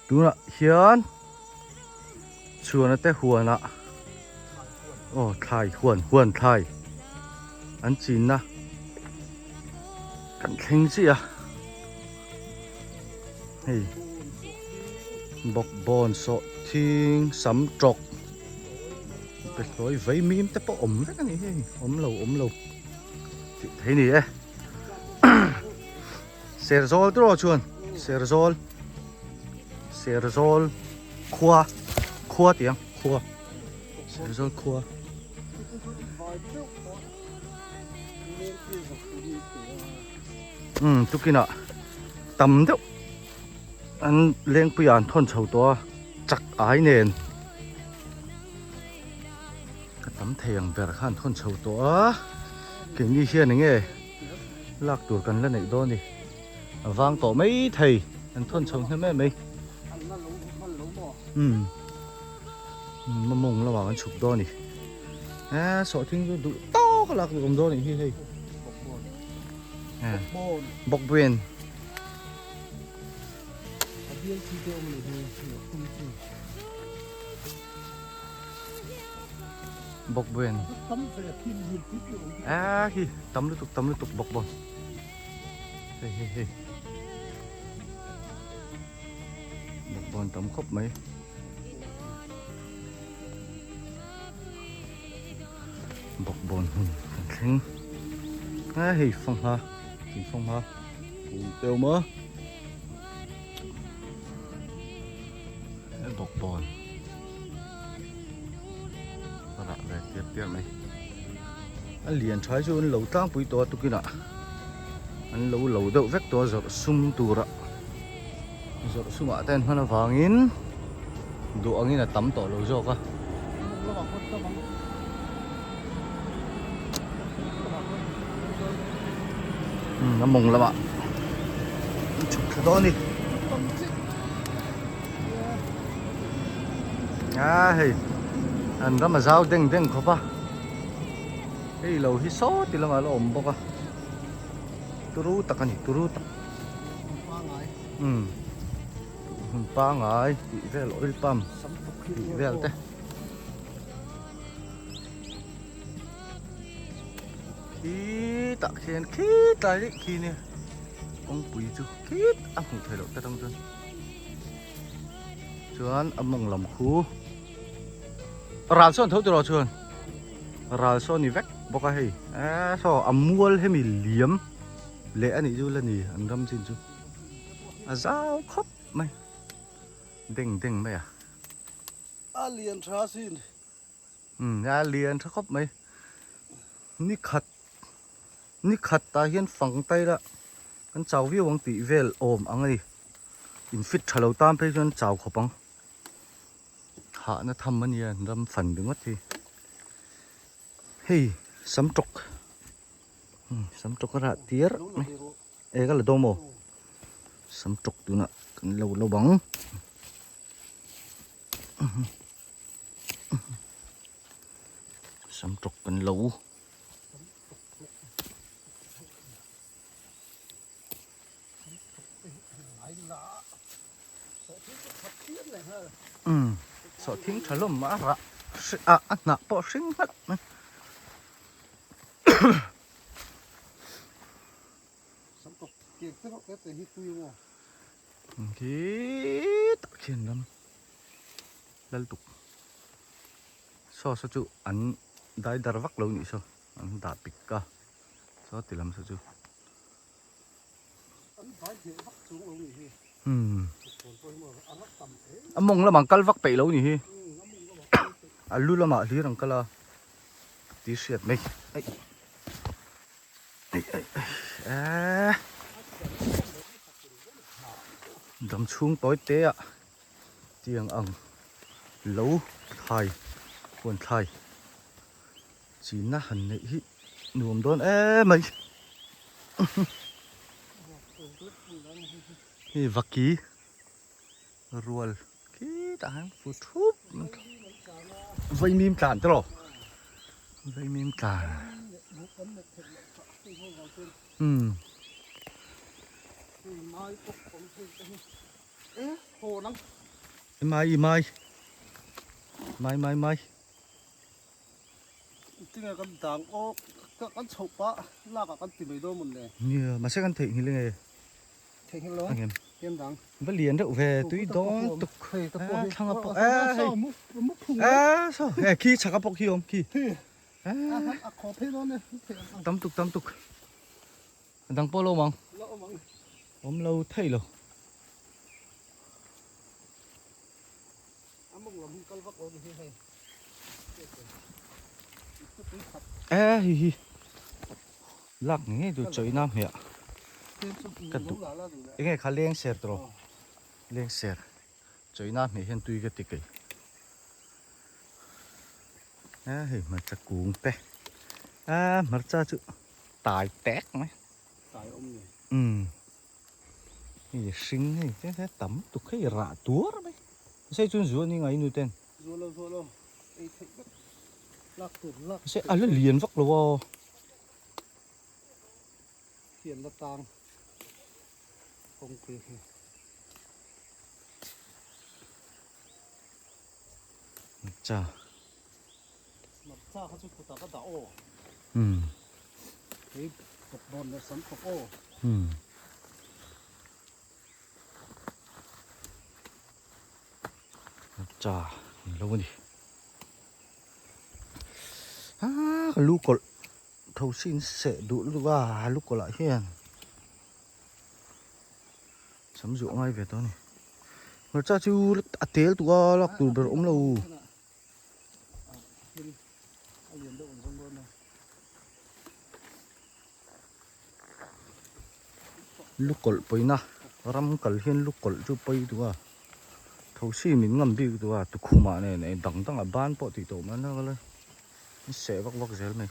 Tunah hian chhuana te huanah aw thlai huan huan thlai an chinna kan thleng chiah a hei bawkbawn sawh thing sam tawk pe hlawi vei mim te pawh awm vek a ni hei awm lo awm lo tih theih a ni e. Serzawl tawh chuan Serzawl Serzawl khua khua tih ang khua Serzawl khua umm tukinah tam deuh an lengpuiah an thawn chho tawh a chak ai nen a tam thei ang ber kha an thawn chho tawh a keini hian eng nge. Lak tur kan la neih dawn ni. A vang tawh mai thei. An thawn chho hnem em mai. Umm. Mamawng lamah kan chhuk dawn ni. Eh sawhthing chu duh tawk a lak tur awm dawn nih hi hei. Eh. Bawkbawn. Bawkbawn a khi tam lutuk tam lutuk bawkbawn hei hei hei bawkbawn tam khawp mai bawkbawn hun kan thleng a hei fangha thing fangha pum te awm a bawkbawn. A rah ve tir tir mai. A lian tha hi chu an lo tlangpui tawh a tukinah an lo lo deuh vek tawh a zawrh sum turah zawrh sumah te an hman avangin duh angin a tam tawh lo zawk a. A mawng lamah an chhuk thla dawn a ni. A hei an ram a zau deng deng khawp a hei lo hi saw ti lamah a la awm bawk a turu tak a ni turu tak umm hmun pangai tih vel oil pump tih vel te khitah khian khitlai daih khi nia kawngpui chu khit a hmuh theih loh te tang chuan. Chuan a mawng lam khu ral sawn tho tiraw chuan ral sawn ni vek bawk a hei eee saw a mual hemi liam leh a nih chu la ni an ram chin chu a zau khawp mai deng deng mai a. A lian tha sin. Umm a lian tha khawp mai ni khat ni khat tah hian fang tai la kan chau viau ang tih vel awm ang a ni in fit tha lo tan phei chuan chau khawp ang hahna tham a nia ram fan ringawt hi hei sam tawk umm sam tawk a rah tir mai e ka la dawn maw sam tawk tunah kan lo lo bang. Sam tawk kan lo. Umm sawhthing tha hlawm a rah a a hnah pawh a hring nghat mai. Khitah khian ram lal tuk saw saw chu an dai dar vak lo nih saw an dah pik a saw ti lam saw chu umm a mawng lamah an kal vak peih lo nih hi a lu lamah hlir an kal a tih hriat mai aih. Dam chhung tawi te ah tiang ang lo thlai huan thlai chinna han neih hi nuam dawn em mai hei vaki rual khitah hian fu thup vaimim tlan te rawh vaimim tlan umm. Mai mai mai mai mai Tinge kan dang aw kan chhoh pah lak ah kan ti mai dawn mawn le. Nia mahse kan theihnghilh nge. Theihnghilh lo hian dang. Va lian deuh ve tui dawn tuk thlang a pawh e hei e saw e khi chhak a pawh khi awm khi tam tuk tam tuk dang pawh lo awm ang awm lo thei lo. E hei hi lak ngei ngei tur chawina hmeh ka duh enge kha leng ser tawh leng ser chawina hmeh hian tui ka ti kei e hei hmarcha kung te a hmarcha chu tai tek mai umm. Hei hring hei te te tam tuk hei rah tuar mai sei chuan zuah ni ngai nu ten zuah lo zuah lo ei theih vek lak tur lak se a la lian vak lo a thian la tang kawngpui hi cha cha kha chu kutah ka dah aw hei bawk dawn leh sam bawk aw cha ni lo a ni a ka lu kawlh tho sin seh duh lutuk a lu kawlh ah hian sam zuah ngai ve tawh a ni hmarcha chu a tel tuk a lak tur ber awm lo. Lukawlh pawina ram kal hian lukawlh chu pawi duh a thosi min ngam bik duh a tukhumah nen eng dang dangah ban pawh tih tawh mai na a seh vak vak zel mai.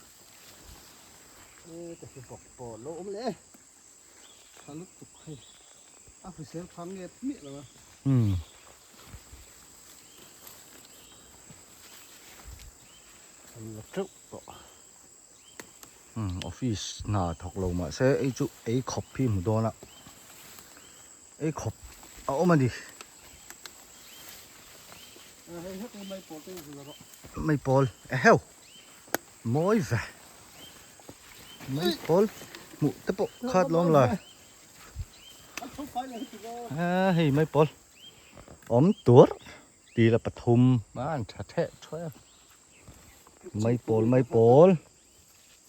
Tha lutuk hei a hrisel tha nget miah lo a. Umm. An la teuh tawh. Umm office hna thawk lo mah se ei chu ei khawp hi hmu dawn a ei khawp a awm a ni. Hei hek mai pawl te zul rawh. Mai pawl eheu. Mawi ve. Mai pawl hmuh te pawh khat lawm la. A hei mai pawl awm tur ti la pathum a an tha theh thuai a. Mai pawl mai pawl.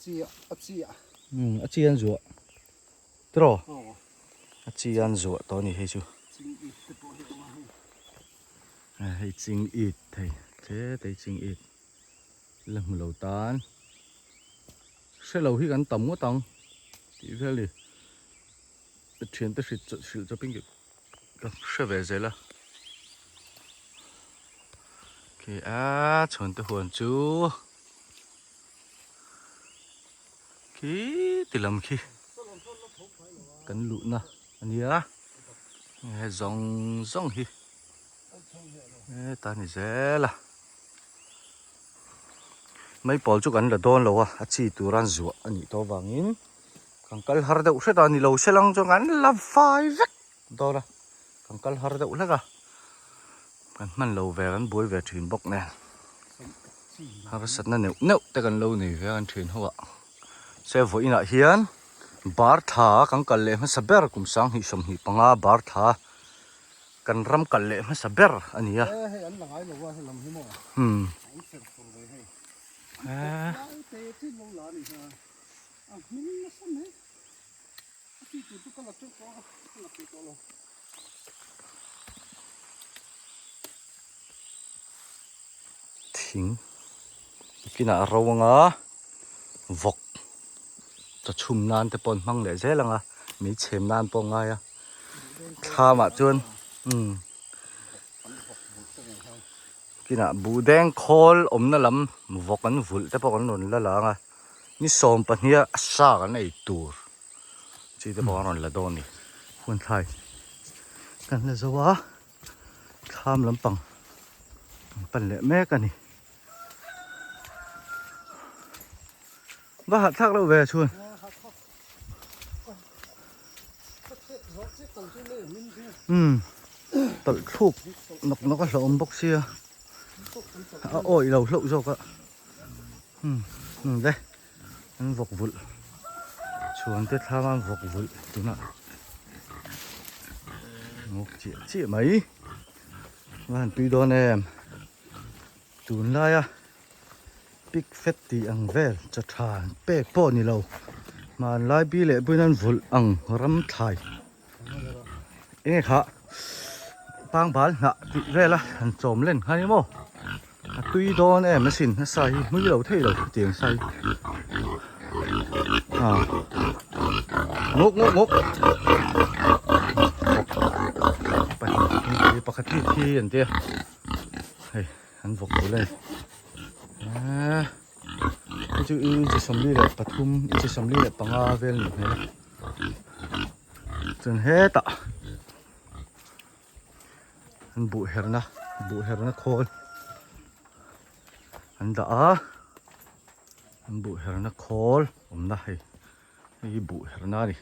Chi a chi a. Um a chi an zuah. Tiraw? A chi an zuah tawh a ni hei chu. Hei ching it thei tle te ching it. La hmu lo tan hre lo hi kan tam ngawt ang tih vel hi thian te hrilh hrilh chawpin ka hre ve zel a khi a chhuan te huan chu khi ti lam khi kan luhna a nia he zawng zawng hi. Heta ni zel a mai pawl chu kan la dawn lo a a chi tur an zuah a nih tawh avangin kan kal har deuh hret a ni lo se lang chuan kan la fai vek dawn a kan kal har deuh hlek a kan hman lo ve kan buai ve thin bawk nen harsatna neuh neuh te kan lo nei ve a kan thian ho ah se vawiinah hian bar thla kan kal leh hmasa ber kum sanghnih 25 bar thla. Kan ram kal leh hmasa ber a ni a. E hei an la ngai lo a helam hi maw. Umm. An ser fur ve hei. Lai te chin lo la ni kha. A hming nasa mai. A chi tur chu ka la teuh tawh a, ka la peih tawh lo. Thing kinah a ro anga vawk chaw chhum nan te pawh an hmang leh zel ang a mei chhem nan pawh a ngai a thlamah chuan umm kinah buh deng khawl awmna lam vawk an vulh te pawh kan rawn la lang a ni 12 a sa kan ei tur chi te pawh an rawn la dawn a ni huan thlai kan la zo a. Thlam lampang an pan leh mek a ni. Va hahthlak loh ve chhun. Umm. Tawlh thluk nawk nawk a hlauhawm bawk sia a awih lo hlauh zawk a umm umm le an vawk vulh chhuan te thlam a an vawk vulh tunah ngawk chiah chiah mai a han tui dawn em tunlaia pig fat tih ang vel chaw tha pek pawh ni lo hmanlai bi leh buin an vulh ang ram thlai enge kha pangbal hnah tih vela han chawm len kha ni maw a tui dawn em asin a sa hi hmui lo thei lo hetiang sa hi ah ngawk ngawk ngawk pahnih pakhat hi thi an tia hei an vawk bul a ni eee hei chu inchi 43 inchi 45 vel ni hmel a chuan hetah an buh herna buh herna khawl an dah a an buh herna khawl awmna hei hei hi buh herna a ni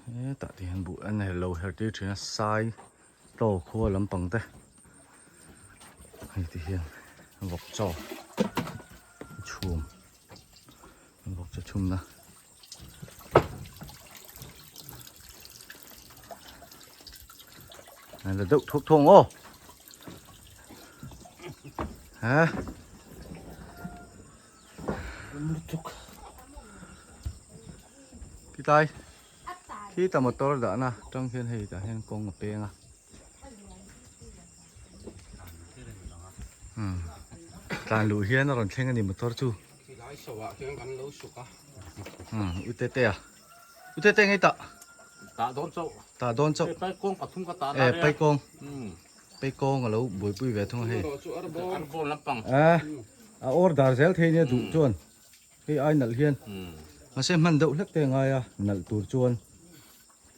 hetah te hian buh an lo her tir thin a sai tlaw khua lampang te hei ti hian vawk chaw chhum vawk chaw chhumna. Này là đậu thuốc thùng ô. Hả? Cái tay. Khi ta motor đã na, trong hian hei tah hian kawng a peng a. Hmm. Tlan luh hian a rawn thleng a ni motor chu. Tilai so ah hian kan lo suk a. Hmm, utete a. Utete ngei ta. Ta dawn chauh. Ta dawn chauh. Pai kawng pathum ka ta na. Eh, pai kawng. Hmm. Pai kawng a lo buaipui ve thung a hei. Arbawm lampang. Eh, a order zel thei nia duh chuan. Hei ai nalh hian. Mahse hman deuh hlek te a ngai a, nalh tur chuan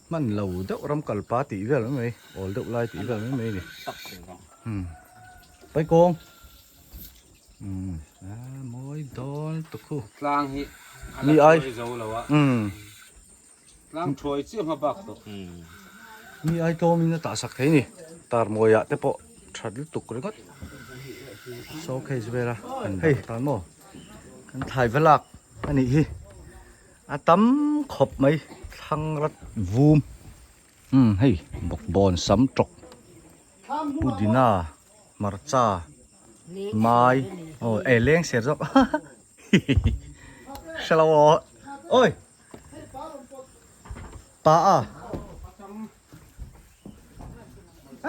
hman lo deuh ram kal pa tih vel mai mai, awl deuh lai tih vel mai mai a ni. Hmm. Pai kawng. Hmm. A mawi dawn tuk khu. Tlang hi a la thuai zo lo a. Hmm. Tlang thuai chiah hma bak tawh. Mi ai tlawmin a tah sak thei ni. Tar mawiah te pawh that lutuk ringawt. Showcase vela kan dah tan maw. Kan thlai va lak a nih hi. A tam khawp mai thlang rat vum. Umm hei bawkbawn sam tawk pudina hmarcha mai aw eh leng ser zawk hre lo aw oi pa a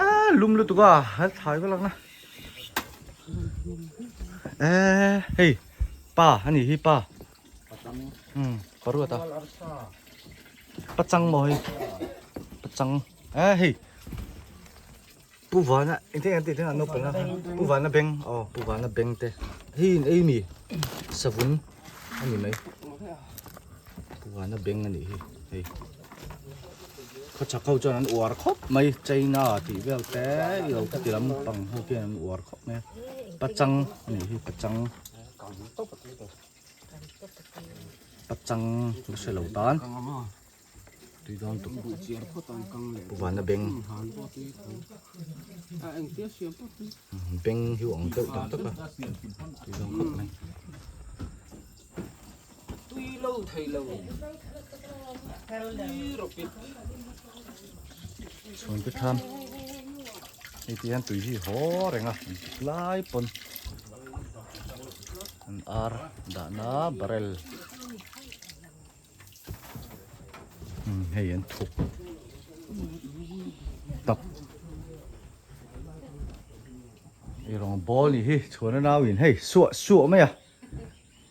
a lum lutuk a hal thlai va lakna eh hei pa ani hi pa um paruat a pachang maw hei pachang eh hei Pu Vana engtin an tih thin a naupang a Pu Vana beng aw Pu Vana beng te hi in ei mi savun a ni mai Pu Vana beng a nih hi hei khawchhak ho chuan an uar khawp mai China tih vel te ilo khati lampang ho khian an uar khawp mai a pachang a nih hi pachang pachang la hre lo tan. Tui dawn tuk Pu Vana beng beng hi ang deuh tak tak a tui dawn khawp mai. Tui lo thei lo tui rawpit. Chhuan te thlam hei ti hian tui hi haw reng a lai pawn an ar dahna barrel. Hei an thuk tak ei rawng ball ni hi chhuan a nau in hei suah suah mai a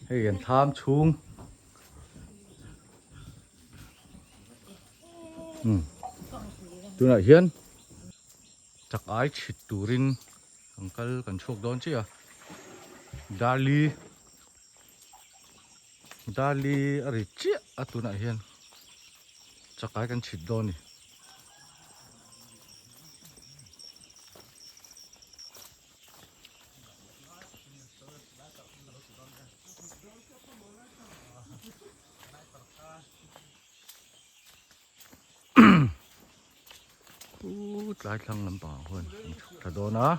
hei an tham chhung um tunah hian chak ai chhit turin kan kal kan chhuak dawn chiah a darli. Dali a ri chiah a tunah hian chakai kan chhit dawn a ni. tlai thlang lampangah khuan an chhuk thla dawn a.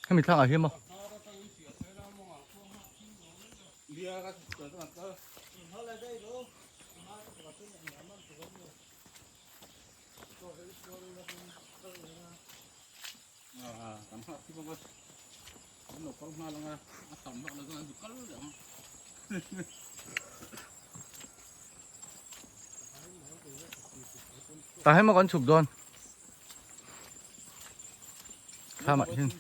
Hemi thlangah hian maw? Tah hian maw kan chhuk dawn? Thlamah hian.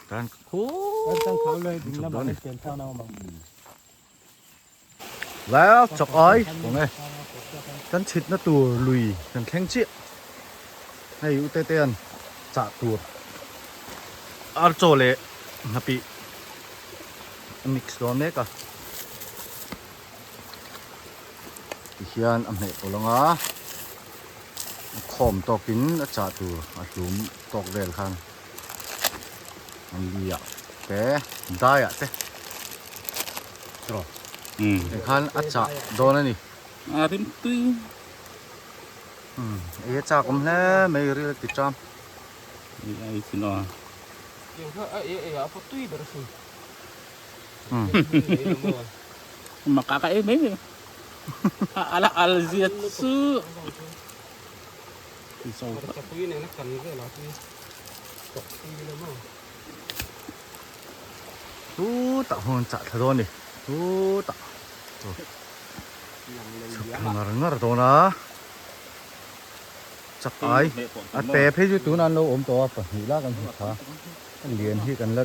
Tan chhuk dawn ni. Well, chak ai kawng e. Kan chhitna tur lui kan thleng chiah. Hei u te te an chah tur ar chaw leh hnapih a mix dawn mek a. Tihian a hmeh pawlh ang a, a khawm tawkin a chah tur a hlum tawk vel khan an li ah te dai ah te tiraw tikhan a chah dawn a ni. A rim tui. Umm ei a chak awm hle mai ril a ti ṭam. Ei a ei thin aw. Tiang kha a ei ei ah pawh tui ber a sin. Maka ka ei mai mai. A ala al zia chu. Chapui nena kan velah tui tawk tui la maw. Chutah huan chah thla dawn a ni. Chutah chhuk thla ngar ngar dawn a. Chak ai a pe phei chu tunah an lo awm tawh a pahnih lak an hmu tha. A lian hi kan la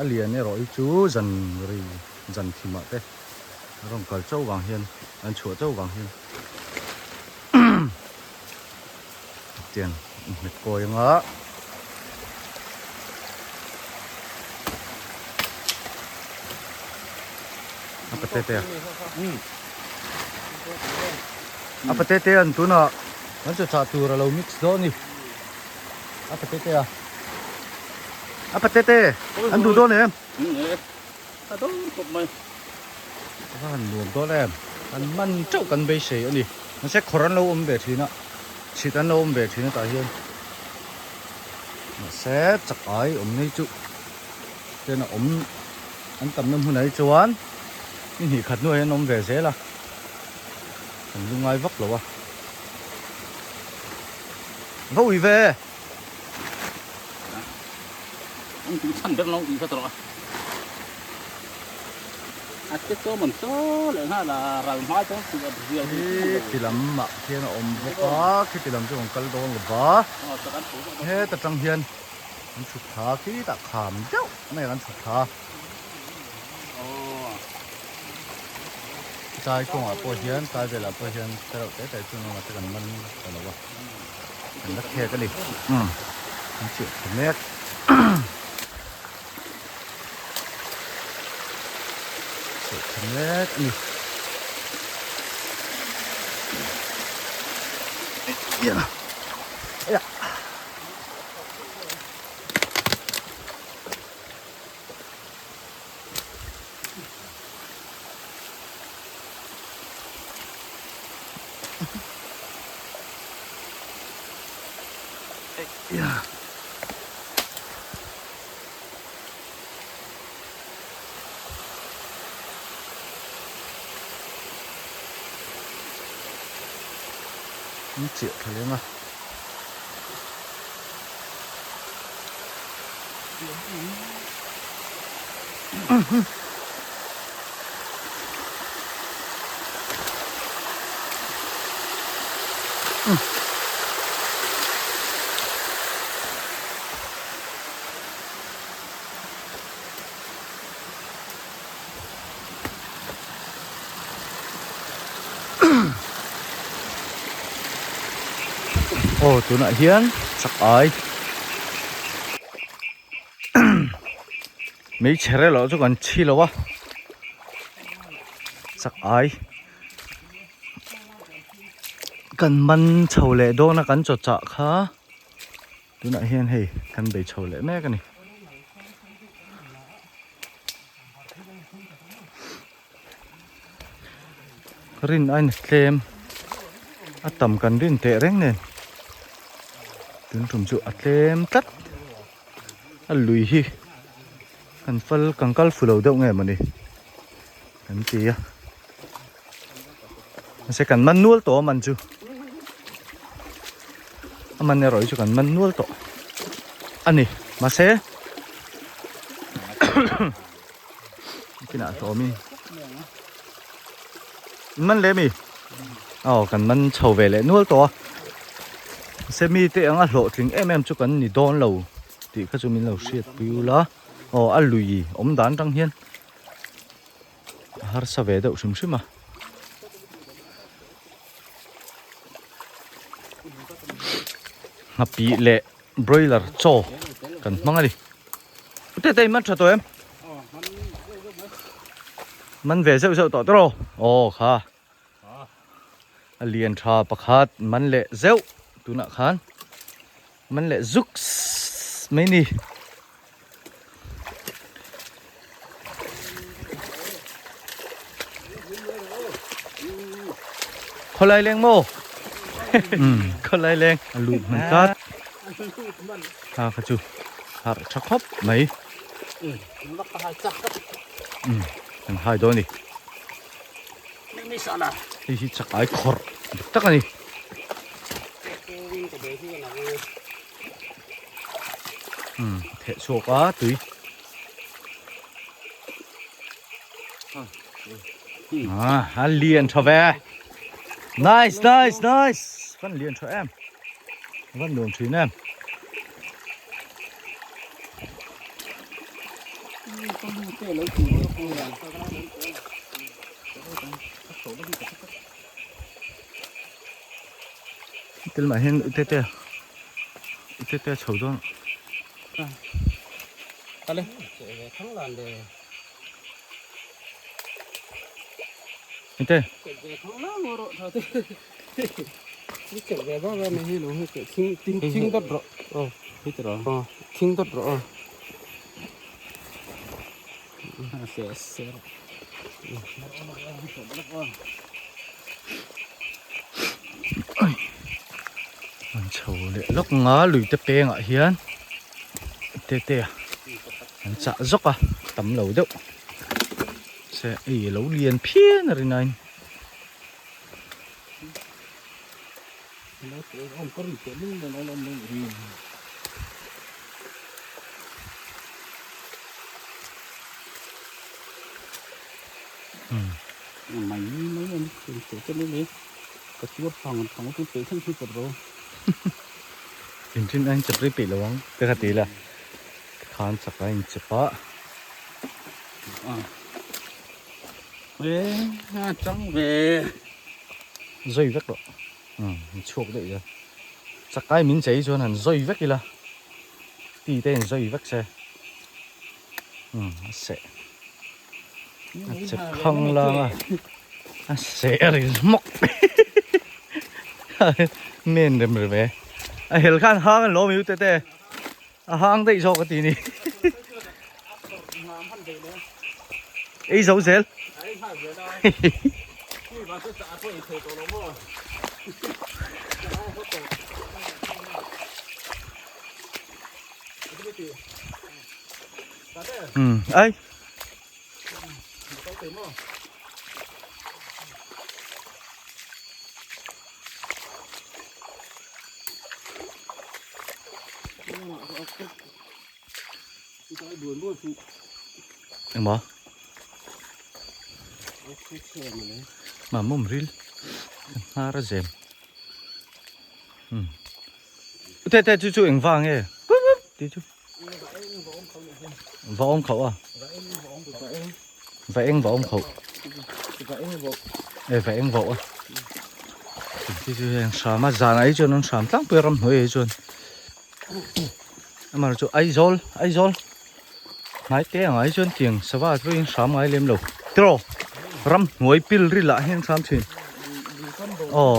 a lian erawh hi chu zan ri zan thimah te a rawn kal chauh vang hian an chhuah chauh vang hian tiang inhmet kawi anga a pate te a pate te an tunah an chaw chah tur a lo mix dawn a ni. A patete a. A patete. An duh dawn em? Ka dawn khawp mai. Ka han nuam dawn em. An man teuh kan beisei a ni. Mahse khawr an lo awm ve thin a. Chhit an lo awm ve thin a tah hian. Mahse chak ai awm nei chu ten a awm an tamna hmunah hi chuan ni hnih khat hnuah hian an awm ve zel a. Kan lungai vak lo a. Va ui ve. Ang tu chan ber lo ui kha tawh a. A te chaw man chaw leh nghal a ral hma chuan chu a zial hi Khi ti lam ah khian a awm bawk a, khi ti lam chu kan kal dawn lo va. Heta tang hian an chhuk thla khitah kham deuh mai a kan chhuk thla. Tlai kawngah pawh hian tlai velah pawh hian tereuh te te chu nawmah te kan man ta lo a kan la khek a ni umm kan chiah tha mek chiah tha mek a ni yeah. An chiah thla leng a. Aw tunah hian chak ai. Hmeichhe rel ah chu kan chhi lo a chak ai kan man chho leh dawn a kan chaw chah kha tunah hian hei kan bei chho leh mek a ni. Rin ain tlem a tam kan rin teh reng nen tun tum chu a tlem tlat. A lui hi kan fal kan kal fu lo deuh nge mawni kan ti a mahse kan man nual tawh a man chu a man erawh hi chu kan man nual tawh a ni mahse kinah hlawmin man leh mi aw kan man chho ve leh nual tawh a mahse mite anga hlawhtling em em chu kan ni dawn lo tih kha chu min lo hriat pui ula aw a lui awm dan tang hian a harsa ve deuh hrim hrim a. Nghapih leh broiler chaw kan hmang a ni. Tete i man tha tawh em? Man ve zeuh zeuh tawh tawh aw kha a lian tha pakhat man leh zeuh tunah khan man leh zuk mai ni. Khawlai leng maw? Khawlai leng a lut hman tlat. Kha kha chu harh tha khawp mai. Kan hai dawn a ni. Hei hi chak ai khawrh dik tak a ni. Theh chhuak a tui. A lian tha ve. Nice nice nice. Van lian tha em. Van nuam thin em. Tel mah hian ute te ute te chho dawn. Kale. Thang lan le. Ute. Thang lan mo ro tha te. Ni chek ve ba ba me hi lo hi ke thing thing thing dot ro. Oh, hi tro. Oh, thing dot ro. Se se. An chho leh lawk nga lui te pengah hian te te an chah zawk a tam lo deuh se ei a lo lian phian a rin ain. Mai mai an che che mai ka chuar phang an phang tu pe thang thu pat ro. In thin an chep rei peih lo ang te kha ti la khan chak a in chep a. E a chang ve. Zoi vek rawh. Umm chhuak daih zel. Chakai min chei chuan han zoi vek ila. Ti te in zoi vek se. Umm a seh. A chep khang lang a. A seh a ri hmawk. Men rem rem e. A hel khan hang an lo mi u te te. A hang daih zawk a ti ni. Ei zo zel. Um ai. Engmaw? Mah mawm ril ka hnar a zem. Te te chu chu eng vang nge? Ti chu. Va awm khauh a. Va eng va awm khauh. E va eng vauh a. Ti chu heng hram a zan ai chuan an hram tlangpui a ramhnuai ai chuan. Amar chu Aizawl Aizawl. Hnai te ang ai chuan tiang sava chu in hram ngai lem lo tiraw ramhnuai pil ril ah hian hram thin aw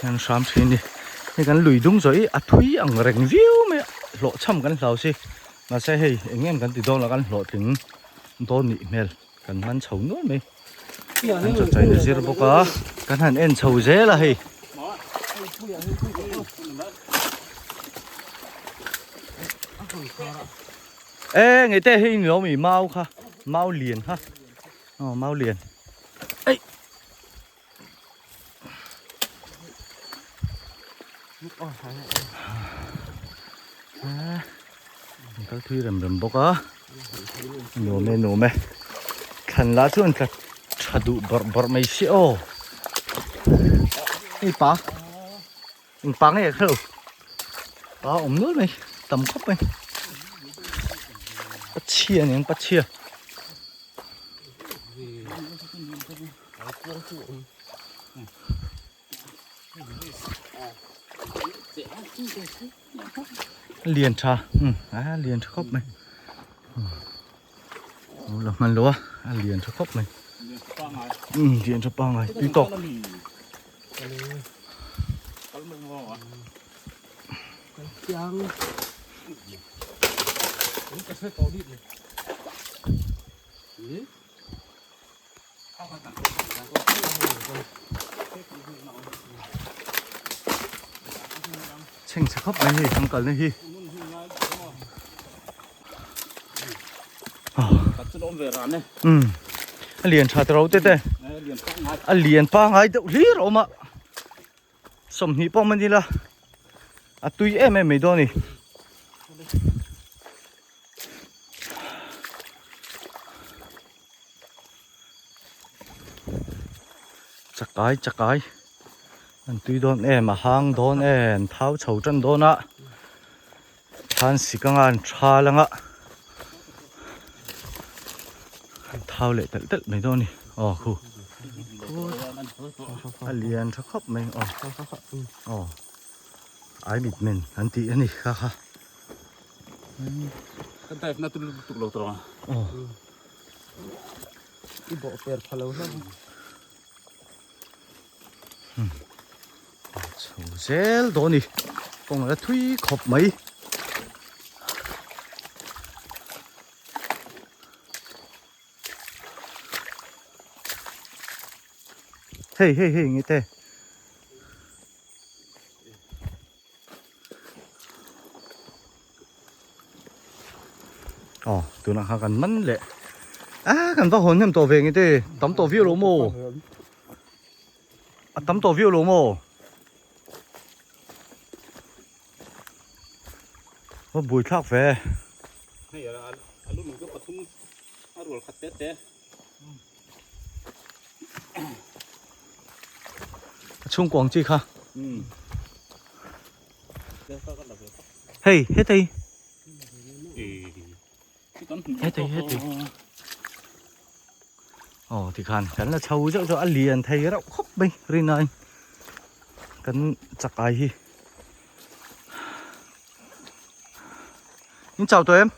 hian hram thin a ni hei kan lui dung zawh hi a thui ang reng viau mai a hlawh chham kan hlau si mahse hei eng em kan ti dawn lo kan hlawhtling dawn nih hmel kan man chho nual mai kan chaw chain a zir bawk a kan han en chho zel a hei. E ngei te hei ni lo mi mau kha mau lian kha aw mau lian ei kal thui rem rem bawk a nuam e nuam e thlan lah chuan tla tha duh bawrh bawrh mai si aw hei pa eng pa nge kha lo pa awm nual mai tam khawp mai pachhia nen pachhia. Lian tha a lian tha khawp mai lo hman lo a a lian tha khawp mai lian tha pangai tui tawk Chhengchhe khawp mai hei kan kalna hi. Umm a lian tha taro te te a lian pangai deuh hlir a awm a 20 pawh man ila a tui em em mai dawn a ni. Chakai chakai an tui dawn em a hang dawn em thau chho tan dawn a thlan sik anga an tha lang a an thau leh telh telh mai dawn a ni aw khu a lian tha khawp mai aw aw ai mit men an tih a ni kha kha. Ka dive na tul tuk lo tawh. Oh. I bawh per pha lo hlauh. Hmm. Chho zel dawn ni. Kawng la thui khawp mai. Hei hei hei nge te. Aw tunah khan kan man leh a kan va hawn hnem tawh ve nge te tam tawh viau lo maw a tam tawh viau lo maw va bui thlak ve hei a lu nung chu pathum a rual khat te te A chhungkuang chi kha. Hei hetei. Hetei hetei. Aw tikhan kan la chho zeuh zeuh a lian thei reuh khawp mai rinai kan chakai hi. In chau tawh em?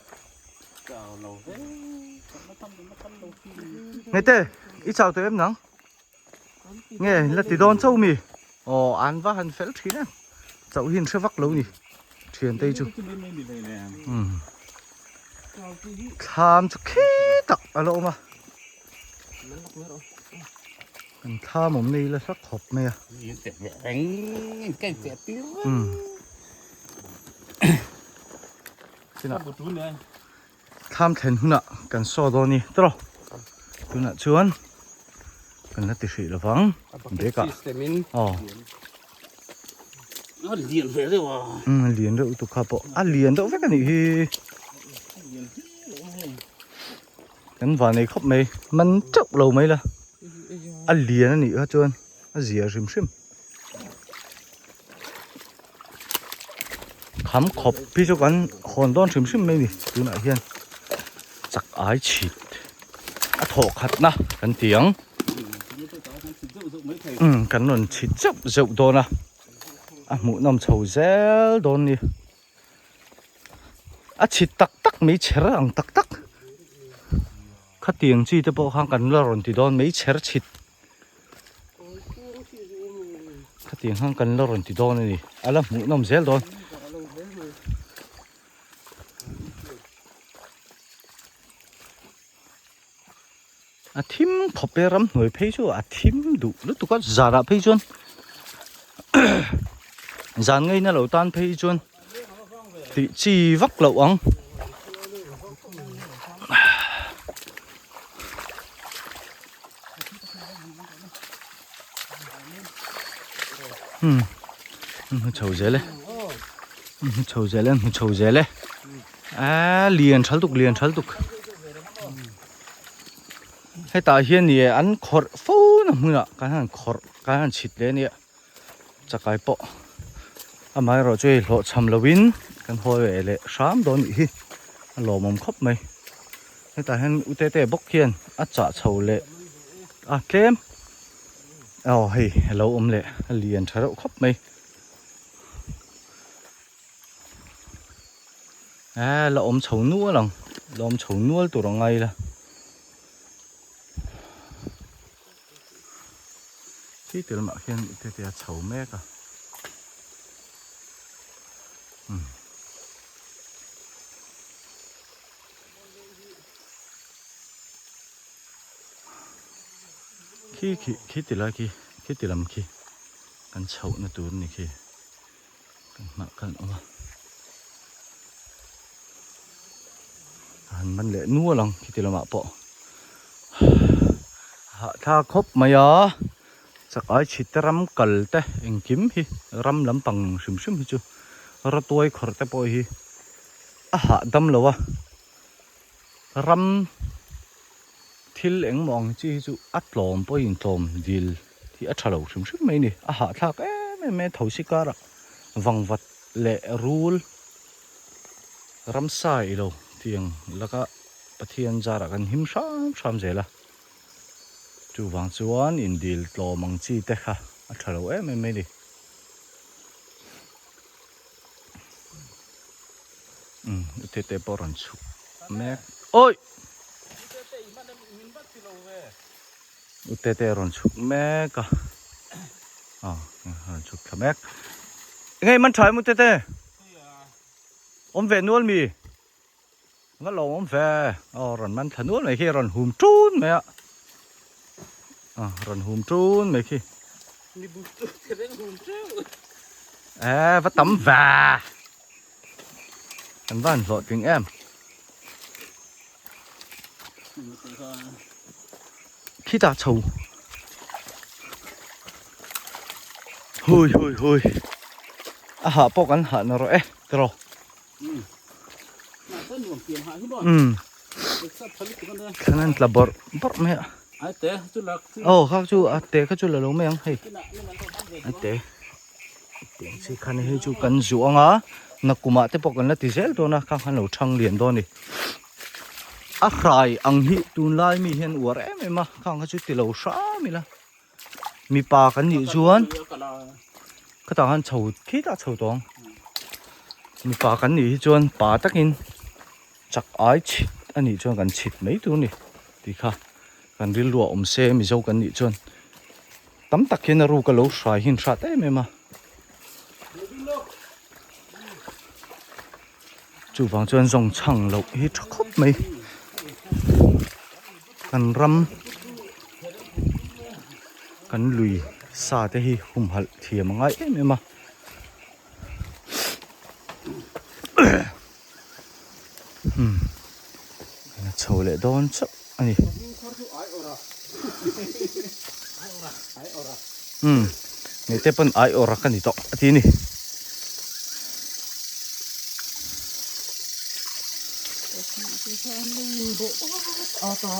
Nghe te, i chau tawh em nang? Nge, la ti dawn chauh mi? Aw, an va han fel thin em. Chauh hi an hre vak lo ni, thian te hi chu. Thlam chu khi tak a la awm a. Kan thlam awm nei la hlak khawp mai a. Thlam thlen hunah kan saw dawn ni tawh tunah chuan kan la ti hrih lovang bag ah aw a lian reuh lutuk kha pawh a lian deuh vek a nih hi kan van nei khawp mai man teuh lo mai la a lian a nih kha chuan a zia hrim hrim. Kham khawp hi chu kan hawn dawn hrim hrim mai a ni tunah hian chak ai chhit a thawh khatna kan ti ang umm kan rawn chhit zeuh zeuh dawn a a hmuhnawm chho zel dawn a ni. A chhit tak tak mai chher ang tak tak. Khatiang chi te pawh khan kan la rawn ti dawn mai chher chhit. Khatiang khan kan la rawn ti dawn a ni. A la hmuhnawm zel dawn. A thim khawp e ramhnuai phei chu a thim duh lutuk a zanah phei chuan zan ngaina lo tan phei chuan tih chi vak loh ang. Hmm hmu chho zel e hmu chho zel e hmu chho zel e a lian thal tuk lian thal tuk hetah hian ni e an khawrh fo na hmunah kan han khawrh kan han chhit leh ania chakai pawh amaherawh chu hei hlawhchham lovin kan haw ve leh hram dawn nih hi a lawmawm khawp mai hetah hian u tete bawk hian a chah chho leh a tlem aw hei a lo awm leh a lian tha reuh khawp mai. Eh la awm chho nual ang la awm chho nual tur a ngai la khi tel mah khian i te te a chho mek a umm khi khi khi ti lai khi khi ti lam khi kan chhoh na tur a ni khi. Kan hmah khan awm a a han man leh nual ang khiti lamah pawh hahthlak khawp mai a chak ai chhit te ram kal te engkim hi ram lampang hrim hrim hi chu rawtuai khawrh te pawh hi a hahdam lo a ram thil engmaw ang chi hi chu a tlawm pawhin tlawm dil hi a tha lo hrim hrim mai a ni a hahthlak em em mai a thosi karah vangvat leh rul ramsa ilo tiang laka Pathian zarah kan him hram hram zel a chuvang chuan indil tlawm ang chi te kha a tha lo em em mai a ni umm te te pawh a rawn chhuk mek awi. U tete a rawn chhuk mek a a rawn chhuk thla mek enge man tha em u tete awm ve nual mi nga lo awm ve aw rawn man thla nual mai khi rawn hum tun mai a a rawn hum tun mai khi e va tam ve kan van hlawh tling em. Khitah chho hui hui hui a hah pawh kan hah na rawh e tiraw umm thlan an tla bawrh bawrh mai a aw kha chu a te kha chu la lo mai ang hei a te tiang chi khan hei chu kan zuah ang a nakumah te pawh kan la ti zel dawn a khang khan lo thang lian dawn a ni a hrai ang hi tunlai mi hian uar em em a khang kha chu ti lo hram ila mipa kan nih chuan khatah khan chho khitah chho tawh ang mipa kan nih hi chuan pa takin chak ai chhit a nih chuan kan chhit mai tur a ni tih kha kan rilru a awm se mizo kan nih chuan. Tam tak hian a ruk a lo hrai hi an hrat em em a. Chuvang chuan zawng chhang loh hi tha khawp mai. Kan ram kan lui sa te hi humhalh thiam a ngai em em a. Hmm. A chho leh dawn chauh a ni. Hmm. Nei te pawn ai awrh a ka ni tawh a ti a ni.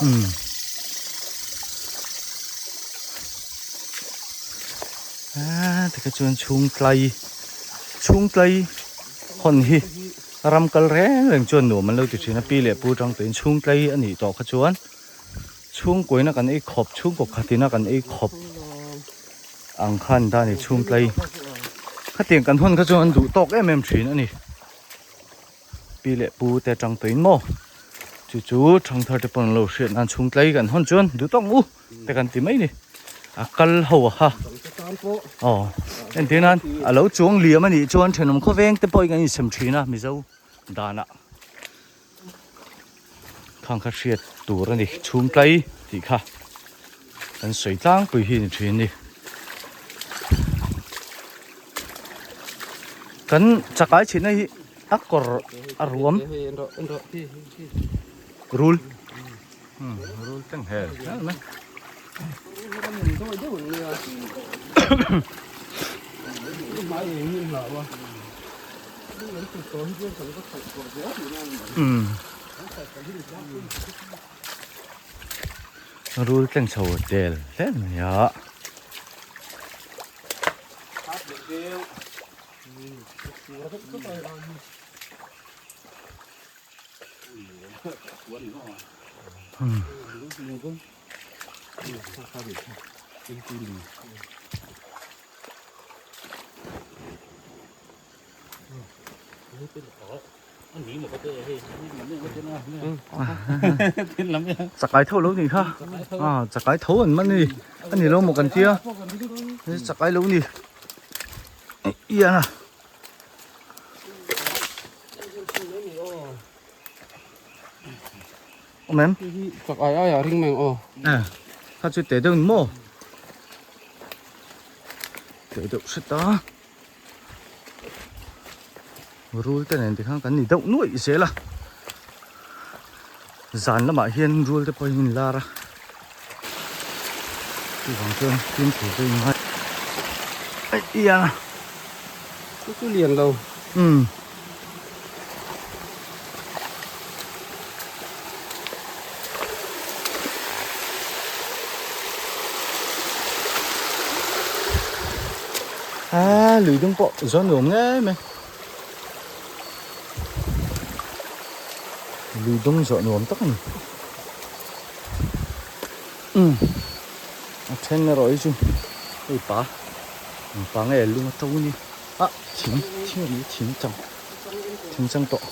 Hmm. Ah, tikha chuan chhung tlai chhung tlai hawn hi ram kal reng reng chuan nuam an lo ti thin a pi leh pu tang tuin chhung tlai a nih tawh kha chuan chhungkuaina kan ei khawp chhungkaw khatina kan ei khawp ang khan ta ni chhung tlai khatiang kan hawn kha chuan an duh tawk em em thin a ni. Pi leh pu te atang tawhin maw chu chu thangthar te pawn an lo hriat nan chhung tlai kan hawn chuan duh tawk ang u te kan ti mai ni. A kal ho a kha aw entir nan a lo chuang liam a nih chuan thenawm khawveng te pawhin kan insem thin a Mizo danah khang kha hriat tur a ni chhung tlai tih kha kan sawi tlangpui hi ni thin a ni. Kan chakai chhitna hi a kawr a ruam rul rul teng hel hel mai. Rul tleng chho tel hle mai a. Chakai tho lo ni kha a chakai tho an man ni a ni lo maw kan tia chakai lo ni ian a awm em chakai aia ring mai ang aw e kha chu teh deuh ni maw teh deuh hret a. Rul te nen tikhan kan ni deuh nuaih zel a zan lamah hian rul te pawh hi an inlar a chuvang chuan fimkhur te in ngai aih a chu chu lian lo umm. A lui dung pawh zawn nuam ngei mai lui dung zawh nuam tak a ni umm a then erawh hi chu hei pa eng pa nge lung a to ni a thing thing a ni thing chang thing chang tawh.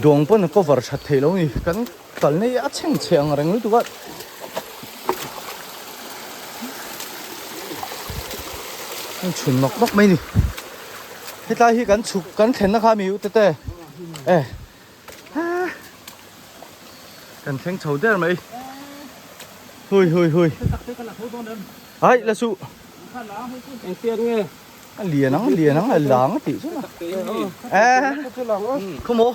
Duang pawn a cover that theih lo a ni kan kalna hi a chheng chhe ang reng lutuk a a chhun nawk nawk mai a ni hetlai hi kan chhuk kan thlenna kha mi u tete e kan thleng chho der mai hui hui hui ai la suh engtiang nge. A lian ang lian ang a lang a tih chu na e khaw maw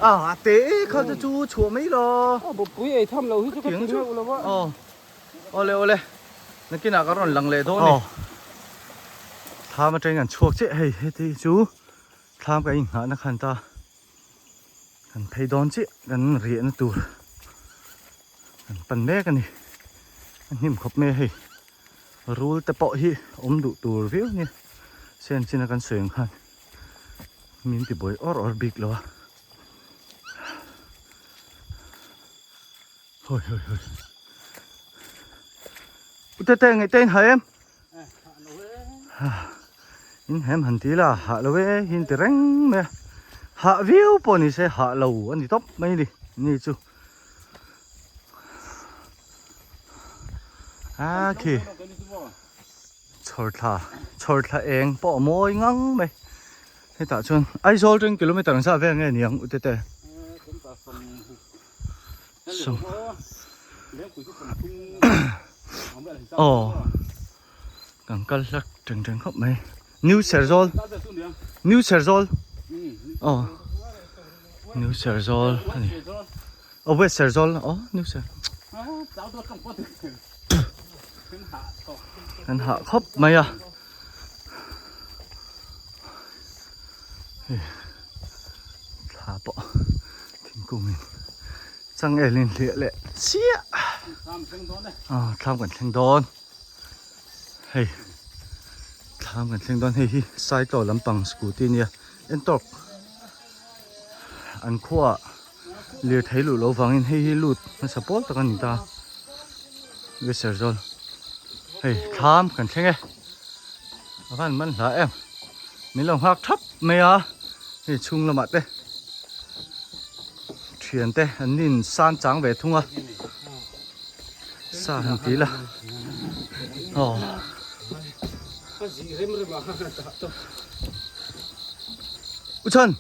a a te kha te chu chhuah mai lo a bawpui ei tham lo hi chu ka ti meuh lo a aw awle awle nakinah ka rawn lang leh dawn ni thlam atangin kan chhuak chiah hei heti chu thlam kan inghahna khan ta kan phei dawn chiah kan riahna tur kan pan mek a ni a hnim khawp mai a hei. Rul te pawh hi awm duh tur viau nia sen chin a kan sawi ang khan min ti buai awr awr bik lo a hawi hawi hawi u tete ngaih te in ha em in hem han ti la hah lo e hi in ti reng mai a hah viau pawh ni se hah lo a ni tawp mai a ni ni chu. A khi chhawr thla chhawr thla eng pawh a mawi ngang mai hetah chuan Aizawl teng kilometer ang zah vel nge niang u tete sawm aw kan kal hlak teng teng khawp mai New Serzawl New Serzawl aw New Serzawl a ni aw West Serzawl aw New Ser kan hah khawp mai a thla pawh thingkung in changel in hliah leh chiah aw thlam kan thleng dawn. Hei thlam kan thleng dawn hei hi cycle lampang scooty ania entawk an khuaah lirthei luh loh vangin hei hi lut hmasa pawl tak a ni ta Weserzawl hei thlam kan thleng e. A van man hla em. Min lo nghak thap mai a hei chhung lamah te thian te an nin san chang ve thung a sa han ti la aw U Chhan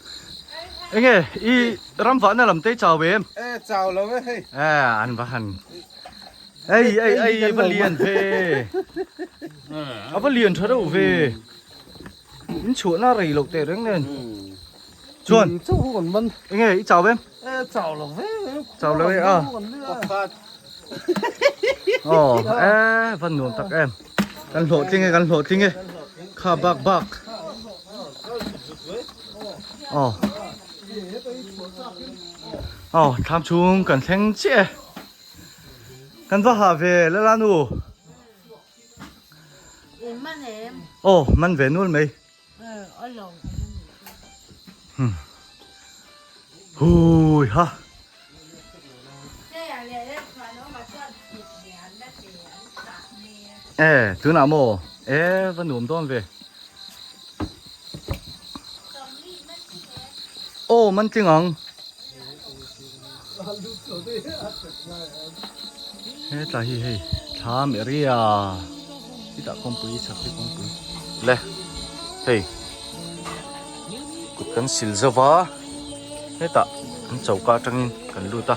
enge i ram vahna lam te i chau ve em? E chau lo e hei. E an va han Ei ei ei va lian ve. A va lian tha deuh ve. In chhuahna rei loh teh reng nen. Chuan Chau hu kan man. Enge i chau em? E chau lo ve. Chau lo e a. Pakhat. Aw e va nuam tak em. Kan hlawh tling e kan hlawh tling e. Kha bak bak. Aw. Aw thlam chhung kan thleng chiah e. Kan va ha ve lala nu. Man em. Aw man ve nual mai. A lo. Hui ha. E tunah maw e va nuam dawn ve. Aw man tling ang. Hetlai hi hei thlam area chutah kawngpui chhak hi kawngpui le hei kut kan sil zo va hetah an choka atangin kan lut a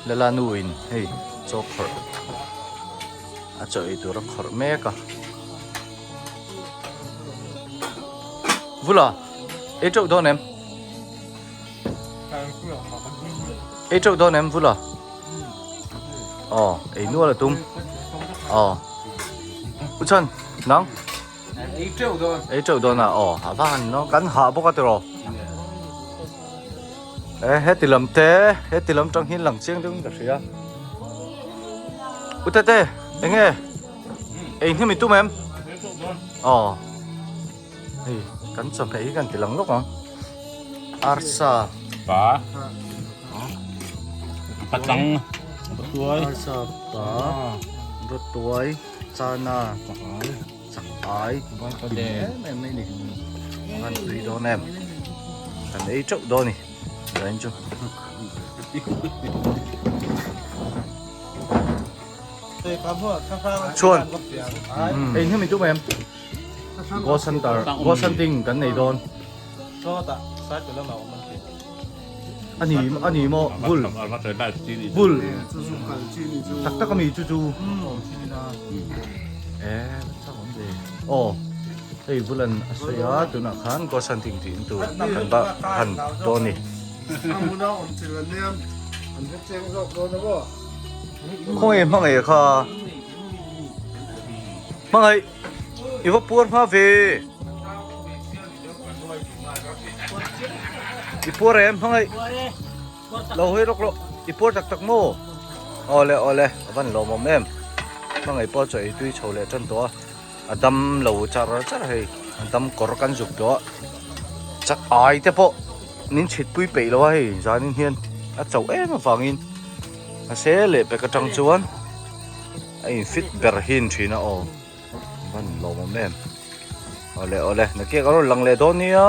lala nu in hei chaw khawrh a chaw ei tur a khawrh mek a vula ei teuh dawn em. Ei teuh dawn em vula? Aw, ei nual a tum. Aw. U Chan, nang? Ei teuh dawn. Ei teuh dawn a, aw. A va han no, kan hah bawk a tiraw. E, heti lam te, heti lam tang hian lang chiang deuhin ka hria. U Tete, enge? Ei hnim i tum em? Aw. Hei kan chawhmeh hi kan ti lang lawk ang arsa pa patlang tuai arsa pa rawtuai chana chak ai em em mai ni an tui dawn em kan ei teuh dawn ni zain chu chuan ei hnim i tum em. Ghost Hunter, Ghost Hunting kan nei dawn. Ani ani maw vul vul tak tak ami chu chu e chak awm ve aw hei vulan a sawi a tunah khan Ghost Hunting tih in tur kan va han dawn ni. Khawnge hmangaih kha hmangaih. I va puar hma ve. I puar em hmangaih. Lo hawi rawk rawh. I puar tak tak maw? Awle awle a van lawmawm em. Hmangaih pawh chu ei tui chho leh tan tawh a. A dam lo char char hei. A dam kawr kan zuk tawh a. Chak ai te pawh min chhit pui peih lo a hei zanin hian a chauh em avangin a se leh pek atang chuan a in fit ber hin thin a aw. Van lawmawm em. Awle awle nakia ka rawn lang leh dawn nia.